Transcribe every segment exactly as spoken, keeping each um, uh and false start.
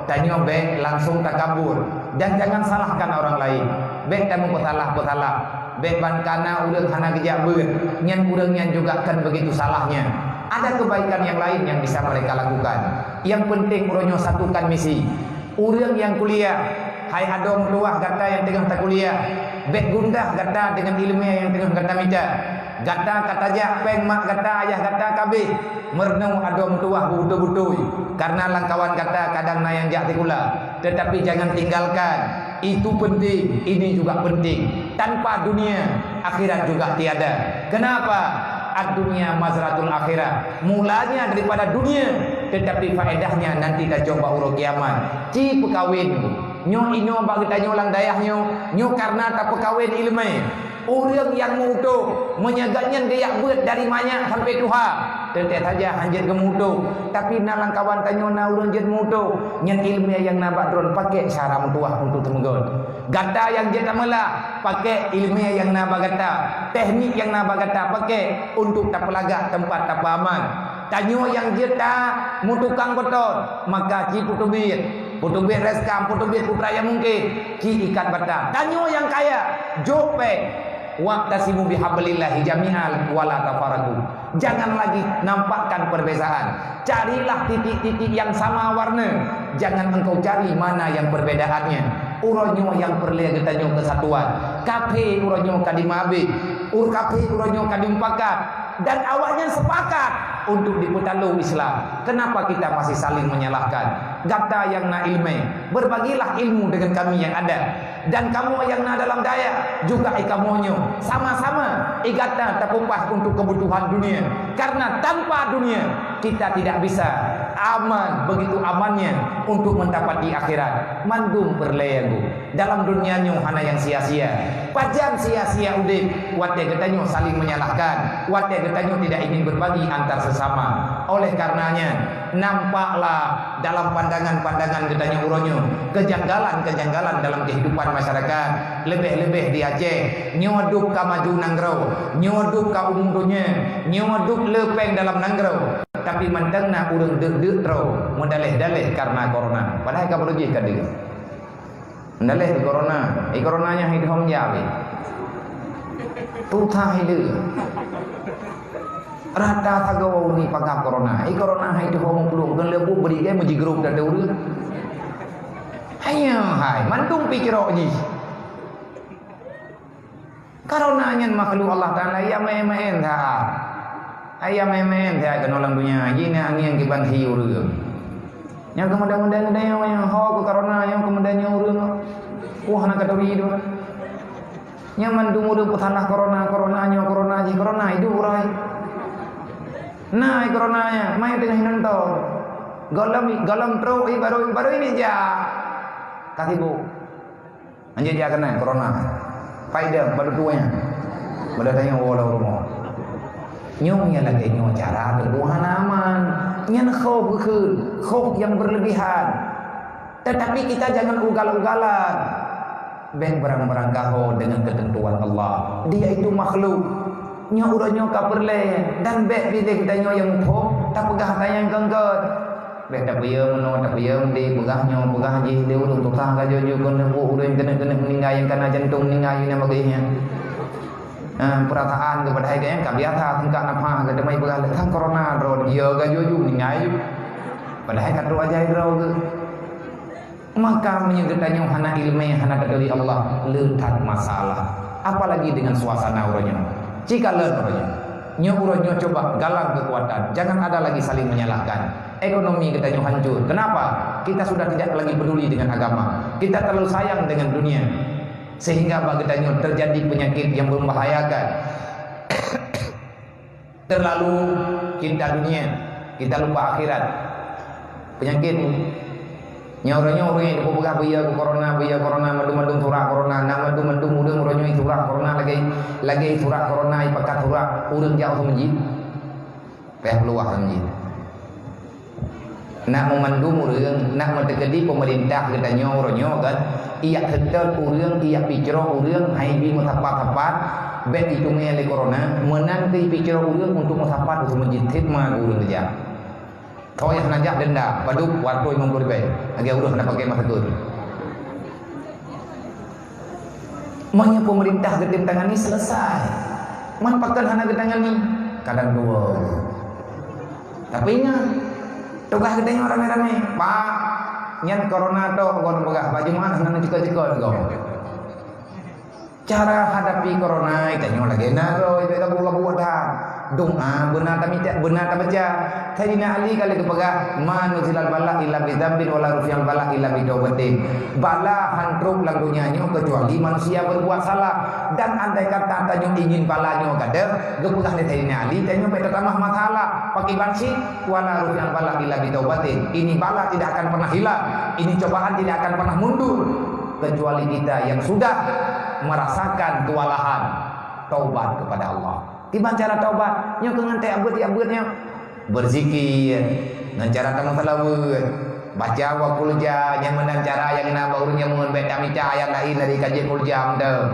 Tanyoe bék langsung takabur dan jangan salahkan orang lain. Bék tamupeusalah-peusalah. Bék ban kana ureuëng hana geujak beuet, nyan ureuëng nyan juga kan begitu salahnya. Ada kebaikan yang lain yang bisa mereka lakukan. Yang penting uroe nyoe satukan misi. Ureuëng nyang kuliah, hai adoe meutuwah gata nyang teungoh takuliah, bék gundah gata deungon iéleumé nyang teungoh gata mita. Gata ka tajak péng mak gata, ayah gata ka abéh. Meurunoe adoe meutuwah beubeutôi-beutôi, kareuna lamkawan gata kadang na nyang jak sikula. Tetapi jangan tinggalkan, itu penting, ini juga penting. Tanpa dunia, akhirat juga tiada. Kenapa? Ad-dunya mazratul akhirah. Mulanya daripada dunia, tetapi faedahnya nanti tajok bak uroe kiamat. Ci peukawen. Nyoe inoe bak geutanyoe lam dayah nyoe, nyoe kareuna tapeukawen iéleumé. Ureuëng nyang meu-utôb, meunyoe gobnyan geujak beuet dari manyak sampai tuha, teuntée saja hana jeuet geumeu-utôb. Tapi na lamkawan tanyoe na ureuëng jeuet meu-utôb, nyan iéleumé nyang na bak droen pakék syara meutuwah untuk teumeugot. Gata nyang jeuet tameulah, pakék iéleumé nyang na bak gata, teknik nyang na bak gata pakék untuk tapeulagak teumpat tapeuaman. Tanyoe nyang jeuet tameutukang beutôi, maka ci peuteubiet, peuteubiet reskam, peuteubiet peue nyang mungken, ci ikat bata. Tanyoe nyang kaya, jok péng. Wa'tasimu bihablillahi jami'an wa la tafarraqu. Jangan lagi nampakkan perbezaan. Carilah titik-titik yang sama warna. Jangan engkau cari mana yang perbedaannya. Uroe nyoe nyang peureulée geutanyoe keusatuan. Kafé uroe nyoe ka dimeuabéh. Ur kafé uroe nyoe ka dimupakat. Dan awaknyan sepakat untuk dipeutalo Islam. Kenapa kita masih saling menyalahkan? Gata nyang na iéleumé, berbagilah ilmu dengan kami yang ada. Dan kamoe nyang na dalam dayah juga i kamoe nyoe sama-sama i gata tapeupah untuk kebutuhan dunia. Karena tanpa dunia, kita tidak bisa aman, begitu amannya untuk mendapati akhirat. Mandum peureulée nyoe. Dalam dunia nyoe hana nyang sia-sia. Pajan sia-sia udeb, watée geutanyoe saling menyalahkan, watée geutanyoe tidak ingin berbagi antar sesama. Oleh karenanya, nampaklah dalam pandangan-pandangan geutanyoe uroe nyoe kejanggalan-kejanggalan dalam kehidupan masyarakat, leubeh-leubeh di Aceh. Nyoe dub ka maju nanggroe, nyoe dub ka umu donya, nyoe dub le péng dalam nanggroe. Tapi mantong na ureuëng deuk-deuk droe, meudaléh-daléh kareuna korona. Padahai ka beureuguih ka deuh. Meudaléh di korona. Eh, korona nyan hai dihom jak weh. Tutha hai deuh. Rata sagoe ureuëng ipeugah korona. Eh, korona hai dihom plueng, kon leubu bri gai meujigrob dah ureuëng. Hanya hai, mandum picrok jih. Karena nyan makhluk Allah Taala, ya main-main that. Ai ya main-main that keunoe lam dunia, jih na angin kiban hi ureuëng. Nyang keumudian-mudian ada yang, yang ho ke karena yang keumudian nyoe ureuëng. Wah, nak katuri tu. Nyang mandum ureuëng peusalah korona, korona nyoe, korona jih, korona idup urai. Nah, korona nya, main tengah nonton. Golam, golam trok, eh, baru, baru ini ja. Kasih bu. Anjay jak keunan korona. Paideh baru tuanya. Pada tanya woe lam rumoh. Nyoe nyang lagée nyoe cara tuboh hana aman. Nyan khof geukheun, khof nyang berlebihan. Tetapi kita jangan ugal-ugalan. Bék barang-barang gaho dengan ketentuan Allah. Dia itu makhluk. Nyoe uroe nyoe ka peureulée dan bék piléh geutanyoe nyang muphom tapeugah hata nyang keungkot. Bék tapeuyeueng meunoe, tapeuyeueng di, peugah nyoe, peugah jih, di ureuëng tutoe ka jujur keuneuk buet ureuëng keuneuk-keuneuk meuninggai nyang kana jantung meuninggai nyang bagih nyan. Ah, peurasaan geuh padahai geuh ka biasa seungkak nafah geuh teuma peugah lé sang korona droe, ya ka jujur meuninggai. Padahai ka trok ajai droe geuh. Maka meunyoe geutanyoe hana iéleumé, hana taturi Allah, le that masalah. Apalagi dengan suasana uroe nyoe. Ci kalon uroe nyoe. Nyoe uroe nyoe coba galang kekuatan. Jangan ada lagi saling menyalahkan. Ekonomi geutanyoe hancur. Kenapa? Kita sudah tidak lagi peduli dengan agama. Kita terlalu sayang dengan dunia. Sehingga bak geutanyoe terjadi penyakit yang membahayakan. Terlalu cinta dunia, kita lupa akhirat. Penyakit. Nyoe uroe nyoe ureuëng nyang peugah beu ya korona, beu ya korona, mandum-mandum surak korona, na mandum-mandum ureuëng uroe nyoe surak korona lagée, lagée surak korona ipakat surak ureuëng jak u meujid. Payah peuluwah u meujid. Nak meumandum ureuëng, nak meuteukeudi peumeurintah geutanyoe uroe nyoe kan, ijak seutôt ureuëng, ijak picrok ureuëng, hai bi meusapat-sapat, bék jiteumé lé korona, meunan keu ipicrok ureuëng untuk meusapat u meujid, cit ma ureuëng geujak. Toh nyang hana jak denda, padub, seratus lima puluh ribèe. Lagèe ureueng hana pakai masker. Meunyoe pemerintah geutem tangani, selesai. Man pakon hana geutangani? Kadang dua. Tapi ingat, tugaih geutanyoe ramé-ramé. Pak, nyan corona tok, kon peugah, bak Jumat hana cukôp-cukôp lagèe. Cara hadapi corona, geutanyoe lagèe na droe, bèk gabu-gabu that. Doa beuna tamita, beuna tabaca. Saidina Ali ka lheueh geupeugah, "Ma nuzilal bala illa bi dzambin wa la rufi'al bala illa bi taubatin." Bala han trok lam donya nyoe keucuali manusia berbuat salah. Dan andai kata tanyoe ingin bala nyoe gadôh, geupeugah lé Saidina Ali, tanyoe bèk tatamah masalah. Pakriban cit, "Wa la rufi'al bala illa bi taubatin." Ini bala tidak akan pernah hilang. Ini cobaan tidak akan pernah mundur kecuali kita yang sudah merasakan kewalahan taubat kepada Allah. Kiban cara taubat? Nyoe keu ngon teuh abeuet-abeuet nyoe. Berzikir ngon cara tameuseulaweuet. Baca wa qul ja, nyan meunan cara nyang na bak ureueng nyang meunan, bèk tamita ayat laén dari ka jeuet qul ja mantong.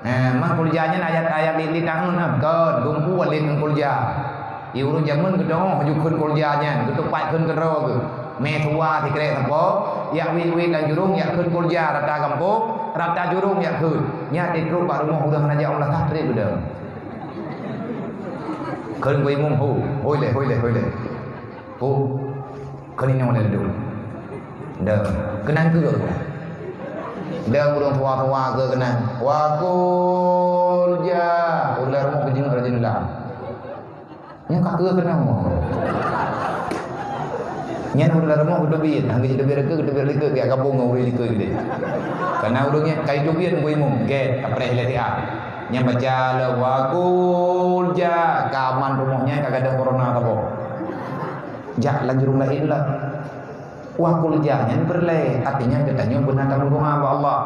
Eh, man qul ja nyan ayat-ayat di, di tahun, ah, kon, gumpu alim ngon qul ja. Di ureueng jameun geudeungoe ju kheun qul ja nyan, geutupat kheun keudroe geuh. Mé tuha sikrek sapo, jak wit-wit lam jurông, jak kheun qul ja rata gampông, rata jurông jak kheun. Nyan di trok bak rumoh ureueng hana jak ulah sah trép geudeung. Kheun bak imum, "Ho, hoi lé, hoi lé, hoi lé." Ho, kheun inoe lé laju. Dah, keunan keu. Dah ureueng tuha-tuha keu keunan. Wa qul ja, ulah rumoh keu jeuet rajin ulah. Nyan ka keu keunoe. Nyan ureueng lam rumoh geuteubiet, han geuteubiet keu, geuteubiet likot, geujak gabong ngon ureueng likot deh. Karena ureueng nyan ka jiteubiet ngon imum, gét, tapreh lé siat. Nyan baca lé wa qul ja, ka aman rumoh nyan, ka gadôh corona saboh. Jak lam jurông laén lah. Wa qul ja nyan peureulèe, artinya geutanyoe beuna tameudoa bak Allah.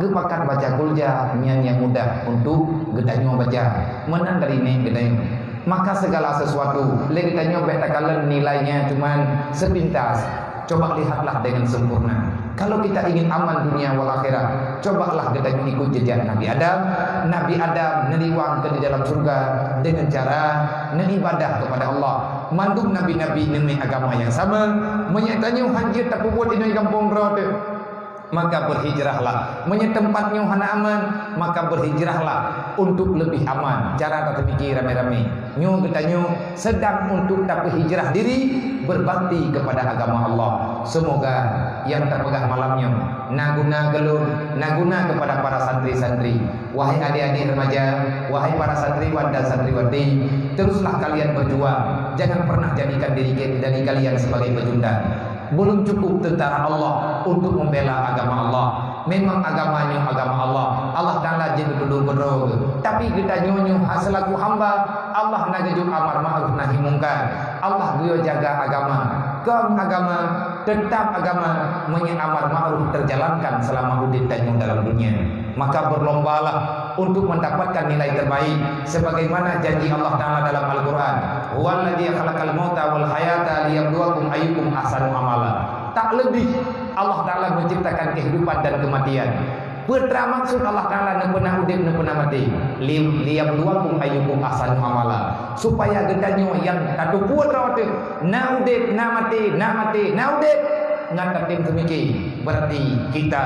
Geupakat baca qul ja nyan nyang mudah untuk geutanyoe baca. Meunan dari nèk geutanyoe. Maka segala sesuatu, lé geutanyoe bèk takalon nilainya cuman sepintas. Coba lihatlah dengan sempurna. Kalau kita ingin aman dunia wal akhirat, cobalah geutanyoe ikut jejak Nabi Adam. Nabi Adam neuriwang keu di dalam syurga dengan cara neu-ibadah kepada Allah. Mandum nabi-nabi neumè agama nyang sama, meunyoe tanyoe han jeuet tapeubuet inoe gampông droe teuh, maka berhijrahlah. Meunyoe teumpat nyoe hana aman, maka berhijrahlah untuk lebih aman. Cara tateumiki ramé-ramé. Nyoe geutanyoe sedang untuk tapeuhijrah diri, berbakti kepada agama Allah. Semoga nyang tapeugah malam nyoe na guna keu lôn, na guna kepada para santri-santri. Wahai adik-adik remaja, wahai para santriwan dan santriwati, teruslah kalian berjuang. Jangan pernah jadikan diri, diri kalian sebagai pecundang. Belum cukup tentara Allah untuk membela agama Allah. Memang agama nyoe agama Allah. Allah Taala jeuet geutulông keudroe geuh. Tapi geutanyoe nyoe ha selaku hamba, Allah na geujok amar ma'ruf nahi mungkar. Allah geuyue jaga agama. Kon agama, tetap agama, meunyoe amar ma'ruf terjalankan selama udép tanyoe dalam dunia. Maka berlombalah untuk mendapatkan nilai terbaik sebagaimana janji Allah Taala dalam Al-Quran, "Huwallazi khalaqal mauta wal hayata liyabluwakum ayyukum ahsanu amala." Tak lebih, Allah Taala menciptakan kehidupan dan kematian. Peue teuma maksud Allah Taala neupeuna udép, neupeuna maté? Li-, liyabluwakum ayyukum ahsanu amala. Supaya geutanyoe nyang tateupeue droe teuh, na udép, na maté, na maté, na udép, ngat tatem teumiki. Berarti kita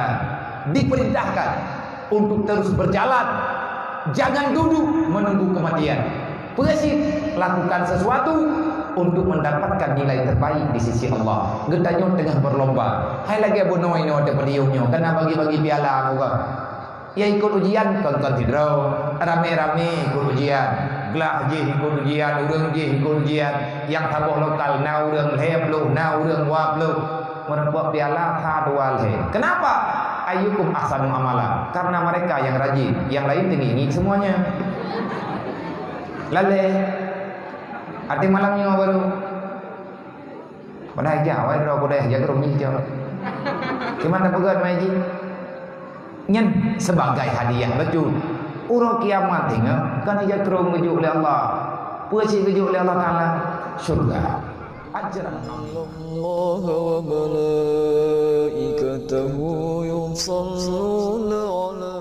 diperintahkan untuk terus berjalan, jangan duduk menunggu kematian. Peue cit, lakukan sesuatu untuk mendapatkan nilai terbaik di sisi Allah. Geutanyoe teungoh berlomba. Hai lagèe bunoe inoe di podium nyoe, kana bagi-bagi piala muka. Ya ikut ujian kon-kon sidroe, ramé-ramé ikut ujian. Glah jih ikut ujian, ureueng jih ikut ujian. Nyang saboh lokal na ureueng lhèe ploh, na ureueng dua ploh. Meureumpok piala sa dua lhèe. Kenapa? Ayyukum ahsanu amala. Karena mereka yang rajin, yang lain teungieng-ngieng semuanya. Lalè. Até malam nyoe baru. Padahai jak awai droe kudeh jak rhom jih cok. Kiban tapeugah mai jih. Nyan sebagai hadiah bacut. Uroe kiamat ingat, kan jak rhom geujok lé Allah. Peue cit geujok lé Allah Taala? Syurga. Ajran. Innallaha wa malaikatahu yusalluna ala